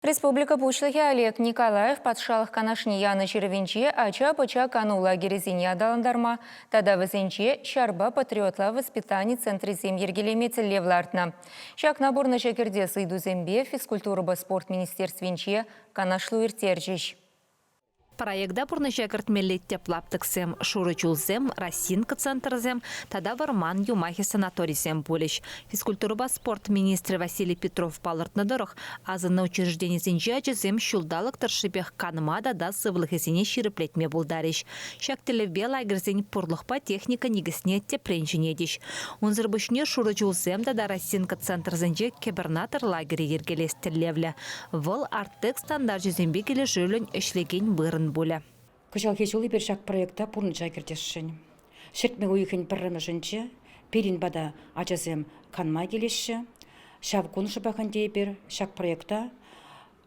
Республика Пуҫлӑхӗ Олег Николаев Патшалӑх Канашне янӑ ҫырӑвӗнче ача-пӑча кану лагерӗсене аталантарма тата вӗсенче ҫарпа патриотла воспитани центрӗсем йӗркелеме тӗллев лартнӑ. Ҫакна пурнӑҫа кӗртес ыйтусемпе физкультурӑпа спорт министерствинче канашлу ирттерчӗҫ. Проекта пурнӑҫа кӗртмелли тӗп лаптӑксем шурӑ чулсем, росинка центрӗсем тата вӑрман юмахӗ санаторисем пулӗҫ. Физкультурӑпа спорт министрӗ Василий Петров палӑртнӑ тӑрӑх, асӑннӑ учрежденисенче ачасем ҫулталӑк тӑршшӗпех канма тата сывлӑхӗсене ҫирӗплетме пултарӗҫ. Ҫак тӗллевпе лагерьсен пурлӑхпа техника никӗсне тӗпрен ҫӗнетӗҫ. Унсӑр пуҫне шурӑ чулсем тата росинка центрсенче кӗпӗрнатор лагерӗ йӗркелес тӗллевлӗ. Вӑл Артек стандарчӗсемпе килӗшӳллӗн ӗҫлекен вырӑн пулӗ. Кӑҫалхи ҫул эпир ҫак проекта пурнӑҫа кӗртесшӗн. Ҫӗртме уйӑхӗн пӗрремӗшӗнче пирӗн пата ачасем канма килеҫҫӗ. Ҫав кун шӑпах ӗнтӗ эпир ҫак проекта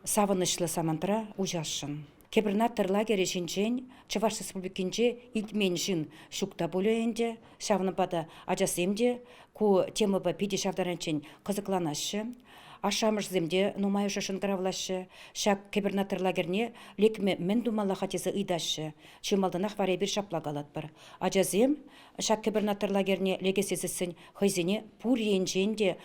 савӑнӑҫлӑ самантра уҫасшӑн. Кӗпӗрнаттӑр лагерӗ ҫинчен Чӑваш Республикинче илтмен ҫын ҫук та пулӗ ӗнтӗ. Ҫавӑнпа та ачасем те ку темӑпа питӗ ҫав таранччен кӑсӑкланаҫҫӗ. Ашшӗ-амӑшӗсем те нумайӑшӗ шӑнкӑравлаҫҫӗ. Ҫак кӗпӗрнаттӑр лагерьне лекме мӗн тумалла-ха тесе ыйтаҫҫӗ. Чи малтанах вара эпир ҫапла калатпӑр. Ачасем ҫак кӗпӗрнаттӑр лагерьне лекес тесессӗн хӑйсене пур енчен те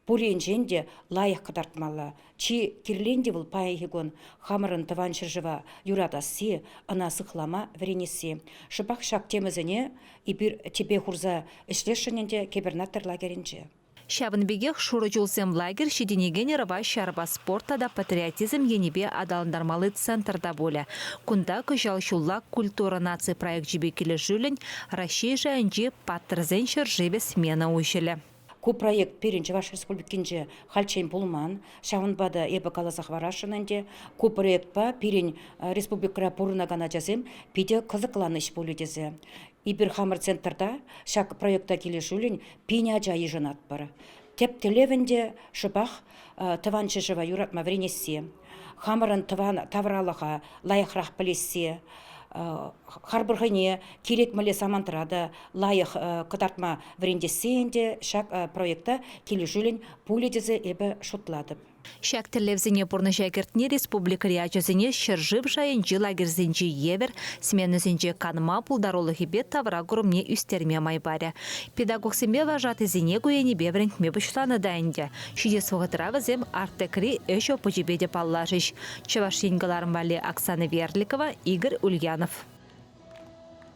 пур енчен те лайӑх кӑтартмалла. Чи кирлин те вӑл паянхи кун хамӑрӑн тӑван ҫӗршыва юратасси, ӑна сыхлама вӗренесси. Шӑпах ҫак темӑсене эпир тӗпе хурса ӗҫлесшӗн ӗнтӗ кӗпӗрнаттӑр лагерӗнче. Ҫавӑн пекех Шурӑ чулсем лагерь ҫитӗнекен ӑрӑва ҫарпа спорт тата патриотизм енӗпе аталантармалли центр та пулӗ. Кунта кӑҫал ҫулла Культура наци проекчӗпе килӗшӳллӗн Раҫҫей шайӗнчи Паттӑрсен ҫӗршывӗ смена уҫӑлӗ. Ку проект пирӗн Чӑваш Республикинче хальччен пулман. Ҫавӑнпа та эпӗ каласа хӑварасшӑн ӗнтӗ, ку проектпа пирӗн республикӑра пурӑнакан ачасем питӗ кӑсӑкланӗҫ пулӗ тесе. Эпир хамӑр центрта ҫак проекта килӗшӳллӗн пин ача йышӑнатпӑр. Тӗп тӗллев ӗнтӗ шӑпах тӑван ҫӗршыва юратма вӗренесси, хамӑрӑн тӑван тавралӑха лайӑхрах пӗлесси, харпӑр хӑйне кирек мӗнле самантра та лайӑх кӑтартма вӗрентесси ӗнтӗ ҫак проекта килӗшӳллӗн пулӗ тесе эпӗ шутлатӑп. Ҫак тӗллевсене пурнӑҫа кӗртни республикӑри ачасене ҫӗршыв шайӗнчи лагерьсенчи евӗр сменӑсенче канма пултарулӑхӗпе тавра курӑмне ӳстерме май парӗ. Педагогсемпе вожатӑйсене ку енӗпе вӗрентме пуҫланӑ та ӗнтӗ. Ҫитес вӑхӑтра вӗсем Артекри ӗҫ опычӗпе те паллашӗҫ. Чӑваш Ен кӑларӑм валли Оксана Верликова, Игорь Ульянов.